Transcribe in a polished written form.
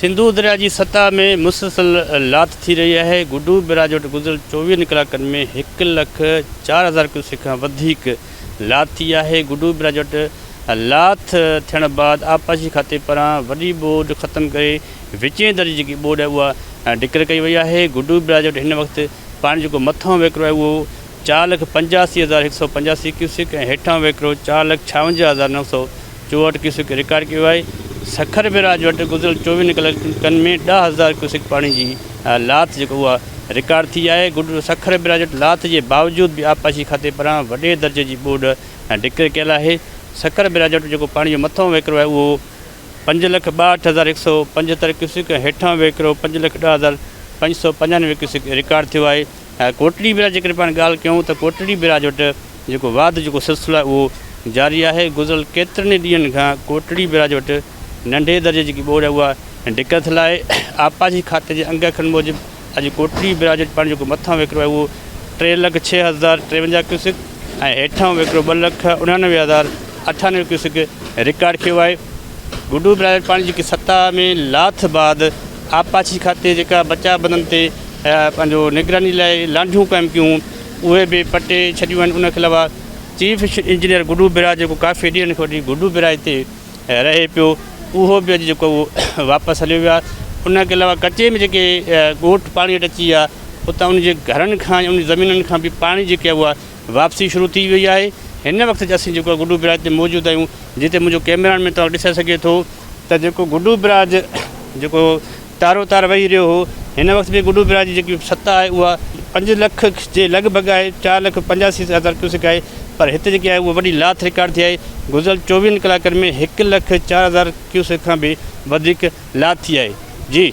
سنڌو درياء جي سطح ۾ مسلسل لاٿ ٿي رهي آهي، گڊو بئراج وٽ گذريل چوويهن ڪلاڪن ۾ هڪ لک 4000 ڪيوسڪ کان وڌيڪ لاٿ ٿي آهي، گڊو بئراج وٽ لاٿ ٿيڻ بعد آبپاشي کاتي پاران وڏي ٻوڏ ختم ڪري وچين درجي جيڪي ٻوڏ آهي اها ڊڪر ڪئي وئي آهي، گڊو بئراج وٽ هن وقت پاڻي جيڪو مٿانهون وهڪرو آهي اهو 485185 ڪيوسڪ ۽ هيٺانهون وهڪرو 456964 ڪيوسڪ رڪارڊ ڪيو آهي. سکر بئراج وٽ گذريل چوويهن ڪلاڪن ۾ 10000 ڪيوسڪ پاڻي جي لاٿ جيڪو اها رڪارڊ ٿي آهي. سکر بئراج وٽ لاٿ جي باوجود به آبپاشي کاتي پاران وڏي درجي جي ٻوڏ ڊڪر ڪيل آهي. سکر بئراج وٽ جيڪو پاڻي جو مٿانهون وهڪرو آهي اهو 562175 ڪيوسڪ ۽ هيٺانهون وهڪرو 510595 ڪيوسڪ رڪارڊ ٿيو آهي. ڪوٽڙي بئراج جيڪڏهن پاڻ ڳالهه ڪيون ته ڪوٽڙي بئراج وٽ جيڪو واڌ جيڪو سلسلو آهي اهو جاري آهي گذريل ڪيترن ئي ڏينهن کان ڪوٽڙي بئراج وٽ ننڍي درجي جيڪي ٻوڏ آهي اها ڊڪر ٿيل آهي آبپاشي کاتي جي انگ اکرن موجب اڄ ڪوٽڙي بئراج وٽ پاڻي جيڪو مٿان وهڪرو آهي اهو 306053 ڪيوسڪ ۽ هيٺان وهڪرو 299098 ڪيوسڪ رڪارڊ ٿيو آهي گڊو بئراج وٽ پاڻي جيڪي سطح ۾ لاٿ بعد آبپاشي کاتي جيڪا بچاء بندن تي پنهنجو نگراني لاء لانڍيون قائم ڪيون اهي به پٽي ڇڏيون آهن ان کان علاوه چيف انجنيئر گڊو بئراج جيڪو ڪافي ڏينهن کان وٺي گڊو بئراج تي رهي پيو اهو به اڄ جيڪو اهو واپس هليو ويو آهي ان کان علاوه ڪچي ۾ جيڪي ڳوٺ پاڻي هيٺ اچي ويا اتان ان جي گهرن کان ان جي زمينن کان به پاڻي جيڪي آهي اها واپسي شروع ٿي وئي آهي هن وقت اسين جيڪو گڊو بئراج تي موجود آهيون جتي منهنجو ڪيمرا مين توهان ڏسي سگهي ٿو ته جيڪو گڊو بئراج جيڪو تارو تار وهي رهيو هو. هن وقت به گڊو بئراج جي جيڪي سطح آهي اها پنج لک جي لڳ ڀڳ آهي، 485000 ڪيوسڪ آهي پر هتي جيڪي آهي اها وڏي لاٿ رڪارڊ ٿي آهي. گذريل چوويهن ڪلاڪن ۾ هڪ لک 4000 ڪيوسڪ کان به وڌيڪ لاٿ ٿي آهي. جي.